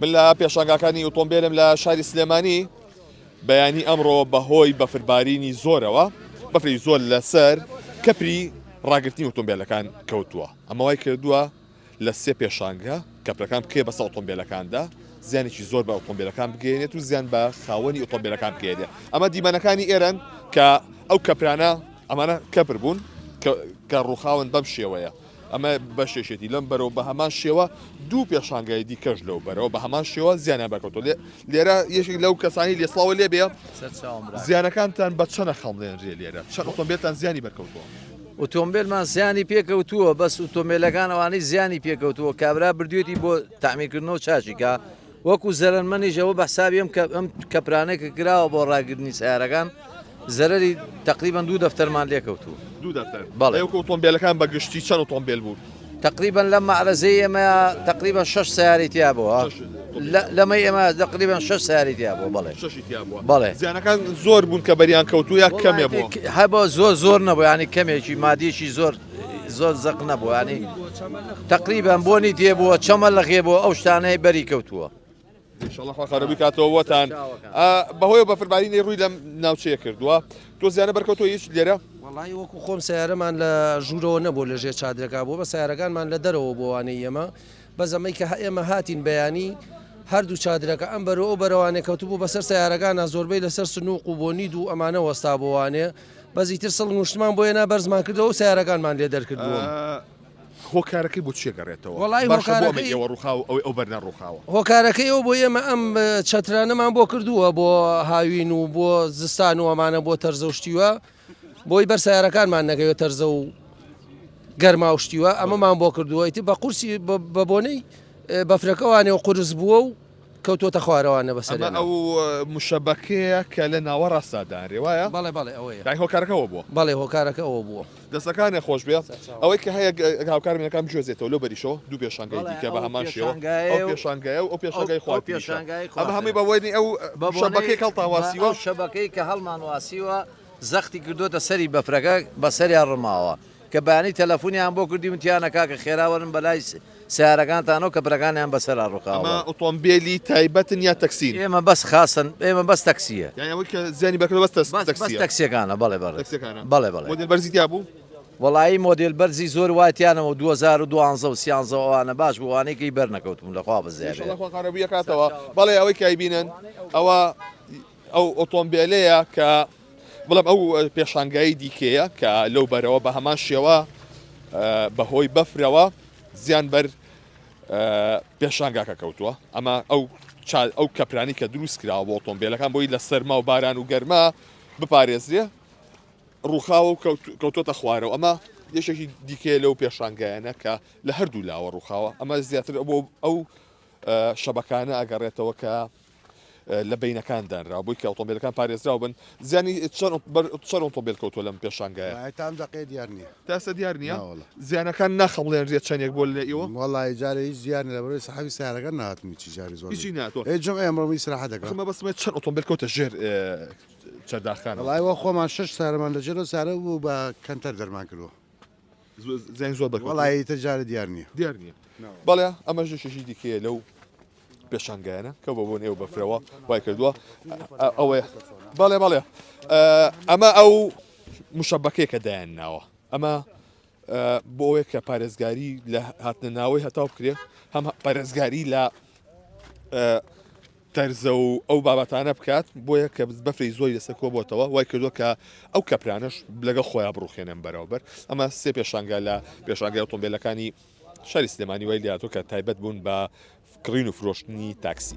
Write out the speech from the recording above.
من لە پێشانگاکانی ئۆتۆمبێلم لە شاری سلێمانی، بەیانی ئەمڕۆ بەهۆی بەفربارینی زۆرەوە بەفری زۆر لەسەر کەپری ڕاگرتنی ئۆتۆمبێلەکان کەوتووە، ئەمە وای کردووە لە سێ پێشانگە کەپرەکان بکەوێ بەسەر ئۆتۆمبێلەکاندا، زیانێکی زۆر بە ئۆتۆمبێلەکان بگەیەنێت و زیان بە خاوەنی ئۆتۆمبێلەکان بگەیەنێت. ئەمە دیمەنەکانی ئێرەن کە ئەو کەپرانە ئەمانە کەپر بوون کە ڕووخاون بەم شێوەیە. ئەمە بەشێکێتی لەم بەرەوە بە هەمان شێوە دوو پێشانگای دیکەش لەو بەرەوە بە هەمان شێوە زیانیان بەرکەوتووە. لێرە یەکێک لەو کەسانی لێ سڵاوە لێ بێ زیانەکانتان بە چەنە خەمڵێنرێ لێرە چەند ئۆتۆمبێلتان زیانی بەرکەوتووە؟ ئۆتۆمبێلمان زیانی پێکەوتووە بەس ئۆتۆمبێلەکان ئەوانەی زیانی پێکەوتووە کابرا بردوێتی بۆ تەعمیرکردنەوە چاکی کا وەکو زەرەرمەنیش ئەوە بە حسابی ئەم ئەم کەپرانەی کە کراوە بۆ ڕاگرتنی سەیارەکان زەرەری تەقریبەن دوو دەفتەرمان لێکەوتوو. دوو دەفتەر؟ بەڵێ. ئێوە ئۆتۆمبێلەکان بە گشتی چەند ئۆتۆمبێل بوون؟ تەقریبەن لەم مەعرەزەی ئێمە تەقریبەن شەش سەیارەی تیا بووە. لەمەی ئێمە تەقریبەن شەش سەیارەی تیا بووە بەڵێ. شەشی تیا بووە. بەڵێ. زیانەکان زۆر بوون کە بەریان کەوتوو یا کەمێ بووە؟ هەبوو زۆر زۆر نەبوو یانی کەمێکی مادیەکی زۆر زۆر زەق نەبوو ینی تقریبان بۆنی تێبووە چەمە لە غێ بۆ ئەو شتانەی بەری کەوتووە. ئینشاڵڵا خوا خەرەبووی کاتەوە بۆتان بەهۆی بەفربارینی ڕووی لەم ناوچەیە کردووە تۆ زیانە بەرکەوتووە هیچ لێرە؟ وەڵی وەکو خۆم سیارەمان لە ژوورەوە نەبوو لە ژێر چادرەکە بوو بە سیارەکانمان لە دەرەوە بۆوانەی ئێمە بەس ئەمەی کە ئێمە هاتین بەیانی هەردوو چادرەکە ئەم بەرەوە ئەو بەرەوانێ کەوتبوو بەسەر سیارەکانە زۆربەی لەسەر سنووق و بۆنید و ئەمانە وەستا بۆوانێ بەس ئیتر سڵ نوشتمان بۆ هێنا بەرزمان کردەوە و سەیارەکانمان لێ دەرکردووە. هۆکارەکەی بۆ چیە گەڕێتەوە؟ وەڵای باشە بۆ ئەمەی هۆکارەکەی ئێوە ڕووخاوە ئەوەی ئەو بەر نەڕووخاوە؟ هۆکارەکەی ئەوە بۆ ئێمە ئەم چەترانەمان بۆ کردووە بۆ هاوین و بۆ زستان و ئەمانە بۆ تەرزە و شتیوە بۆی بەر سەیارەکانمان نەکەوێت تەرزە و گەرما و شتیوە ئەمەمان بۆ کردووە ئیتر بە قورسی بە بۆنەی بەفرەکەوانێ و قورس بووە و کەوتۆتە خوارەوە نە بەسەر ئەمە ئەو مشەبەکەیە کە لە ناوەڕاستا دانرێ وایە؟ بەڵێ بەڵێ ئەوەیە. یانی هۆکارەکە ئەوە بووە؟ بەڵێ هۆکارەکە ئەوە بووە. دەستەکانت خۆش بێ. ئەوەی کە هەیە هاوکارم یەکان بگوێزێتەوە لەو بەریشەوە دوو پێشانگای دیکە بە هەمان شێوە ئەو پێشانگایە و ئەو پێشانگای خوارتریشە ئەمە هەمووی بە وەنی ئەو شەبەکەی کە هەڵتان واسیوە. ئەو شەبەکەی کە هەڵمان واسیوە زەختی کردۆتە سەری بەفرەکە بەسەریا ڕماوە کە بەیانی تەلەفونیان بۆ کردیم وتیانە کاکە خێرا وەرن بەلای سەیارەکانتانەوە کەپرەکانیان بەسەرا ڕوخاوە. ئەمە ئۆتۆمبێلی تایبەتن یا تەکسین؟ ئێمە بەس خاسن ئێمە بەس تەکسیە. یانی ئەوەی کە زیانی بەرکەوتوە بەس تەکسیە؟ بەس تەکسیەکانە بەڵێ بەڕێز. تەکسیەکانە. بەڵێ بەڵێ. مۆدێل بەرزی تیا بوو؟ وەڵایی مۆدێل بەرزی زۆر وای تیا نەبوو 2012 و سیانزە و ئەوانە باش بوو ئەوانەی کەی بەر نەکەوتبوون لە خوا بەزیابێ. ئیشەڵا خوا قەرەبووی ئەکاتەوە. بەڵێ ئەوەی کە ئەیبینن ئەوە ئەو ئۆتۆمبێلەیە کە بڵێم ئەو پێشانگای دیکەیە کە لەو بەرەوە بە هەمان شێوە بەهۆی بەفرەوە زیان بەر پێشانگاکە کەوتووە ئەمە ئەو ئەو کەپرانی کە دروست کراوە بۆ ئۆتۆمبیلەکان بۆی لە سەرما و باران و گەرما بپارێزرێ ڕووخاوە و کەوتۆتە خوارەوە ئەمە یەکێکی دیکەیە لەو پێشانگایانە کە لە هەردوو لاوە ڕووخاوە ئەمە زیاتر بۆ ئەو شەبەکانە ئەگەڕێتەوە کە لە بەینەکان دانراوە بۆی کە ئۆتۆمبیلەکان پارێزراو بن زیانی چەند ئۆتۆمبیل کەوتووە لەم پێشانگایە؟ وەڵایی تا ئەم دەقەیە دیار نییە. تا ئێستا دیار نییە؟ نا وەڵا. زیانەکان ناخەمڵێنرێت چەندێک بووە لە ئێوە؟ وەڵایی جارێ هیچ دیار نییە لەبەرئەوەی سەحەبی سەیارەکان نەهاتن هیچی جارێ زۆر هیچی نەهاتووە. ئێ جومعەیە ئەمڕۆ من ئیسراحەت دەکەم. ئەخ مەبەستمە چەند ئۆتۆمبیل کەوتە ژێر چەرداخانەوە؟ وەڵایی وە خۆمان شەش سەیارەمان لە ژێر ئەو سەیارە بوو بە کەنتەر دەرمان کردووە. زیانی زۆر بەرکەوتووە؟ وەڵایی ئیتر جارێ دیار نییە. دیار نییە. بەڵێ ئەمەش یەکێکی دیکەیە لەو پێشانگایانە کە بە بۆن ئێوە بەفرەوە وای کردووە ئەوەیە بەڵێ بەڵێ ئەمە ئەو مشەبەکەیە کە دایان ناوە ئەمە بۆ ئەوەیە کە پارێزگاری لە هاتنە ناوەی هەتاو بکرێ هەم پارێزگاری لە تەرزە و ئەو بابەتانە بکات بۆیە کە بەفری زۆری لەسەر کۆبووەتەوە وای کردووە کە ئەو کەپرانەش لەگەڵ خۆیان بڕوخێنن بەرەوبەر ئەمە سێ پێشانگا لە پێشانگای ئۆتۆمبیلەکانی شاری سلێمانی وای لێهاتووە کە تایبەت بوون بە کڕین و فرۆشتنی تاکسی.